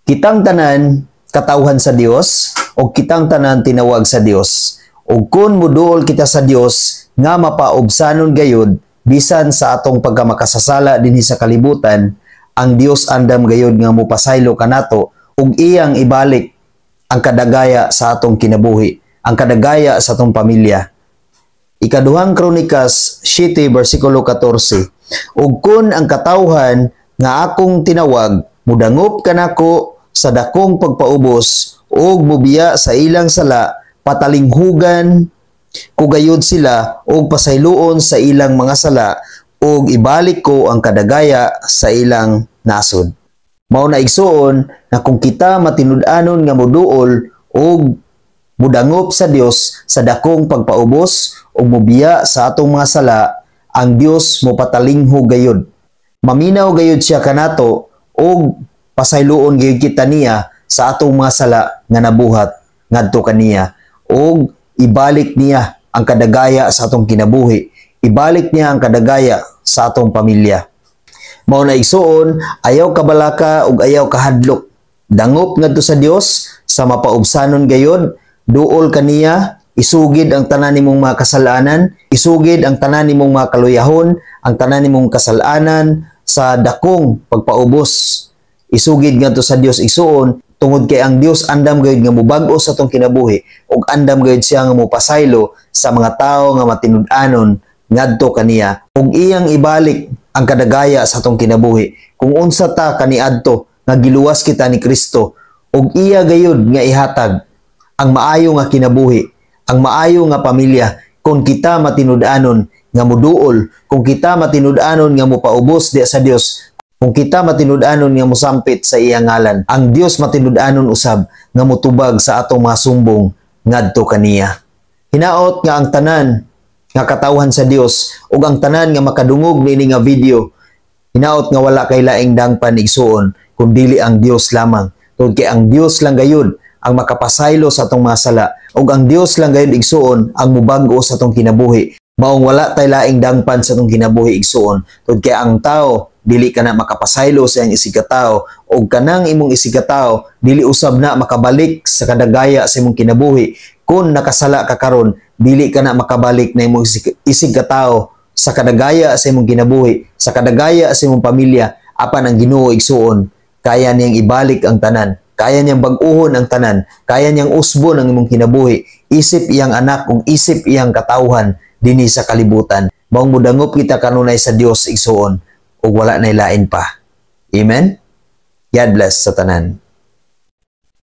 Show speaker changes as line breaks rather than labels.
Kitang tanan katawhan sa Dios o kitang tanan tinawag sa Dios. Ug kung muduol kita sa Dios nga mapaubsanon gayud bisan sa atong pagkamakasasala dinhi sa kalibutan, ang Dios andam gayud nga mopasaylo kanato ug iyang ibalik ang kadagaya sa atong kinabuhi, ang kadagaya sa atong pamilya. Ikaduhang Kronikas 7 versikulo 14. "Ug kun ang katawhan nga akong tinawag mudangop kanako sa dakong pagpaubos ug mubiya sa ilang sala, patalinghugan ko gayud sila ug pasayloon sa ilang mga sala ug ibalik ko ang kadagaya sa ilang nasod." Mao na, igsuon, nga kung kita matinud-anon nga moduol ug mudangop sa Dios sa dakong pagpaubos ug mubiya sa atong mga sala, ang Dios mopatalinghog gayud. Maminaw gayud siya kanato ug pasayloon gayud kita niya sa atong mga sala nga nabuhat ngadto kaniya ug ibalik niya ang kadagaya sa atong kinabuhi. Ibalik niya ang kadagaya sa atong pamilya. Mao na, igsuon, ayaw kabalaka ug ayaw kahadlok. Dangop ngadto sa Dios sa mapaubsanon gayud, duol kaniya, isugid ang tanan nimong mga kasalanan, isugid ang tanan nimong mga kaluyahon, ang tanan nimong kasalanan sa dakong pagpaubos. Isugid ngadto sa Dios, igsuon, tungod kay ang Dios andam gayud nga mobag-o sa atong kinabuhi ug andam gayud siya nga mopasaylo sa mga tawo nga matinud-anon ngadto kaniya ug iyang ibalik ang kadagaya sa atong kinabuhi kung unsa ta kaniadto nga giluwas kita ni Kristo, ug iya gayud nga ihatag ang maayo nga kinabuhi, ang maayo nga pamilya, kung kita matinud-anon nga muduol, kung kita matinud-anon nga mopaubos diya sa Dios, kung kita matinud-anon nga mosampit sa iyang ngalan. Ang Dios matinud-anon usab nga motubag sa atong mga sumbong ngadto kaniya. Hinaot nga ang tanan nga katawhan sa Dios ug ang tanan nga makadungog niini nga video, hinaot nga wala kay laing dangpan, igsuon, kun dili ang Dios lamang. Tungod kay ang Dios lang gayud ang makapasaylo sa atong mga sala ug ang Dios lang gayud, igsuon, ang mobag-o sa atong kinabuhi. Maong wala tay laing dangpan sa atong kinabuhi, igsuon, tungod kay ang tao dili ka na makapasaylo sa iyang isigkatawo ug kanang imong isigkatawo dili usab na makabalik sa kadagaya sa imong kinabuhi. Kung nakasala ka karon, dili ka na makabalik na imong isigkatawo sa kadagaya sa imong kinabuhi, sa kadagaya sa imong pamilya. Apan ang Ginoo, igsuon, kaya niyang ibalik ang tanan, kaya niyang bag-uhon ang tanan, kaya niyang usbon ang imong kinabuhi isip iyang anak ug isip iyang katawhan dinhi sa kalibutan. Maong mudangop kita kanunay sa Dios, igsuon, ug wala nay lain pa. Amen. God bless sa tanan.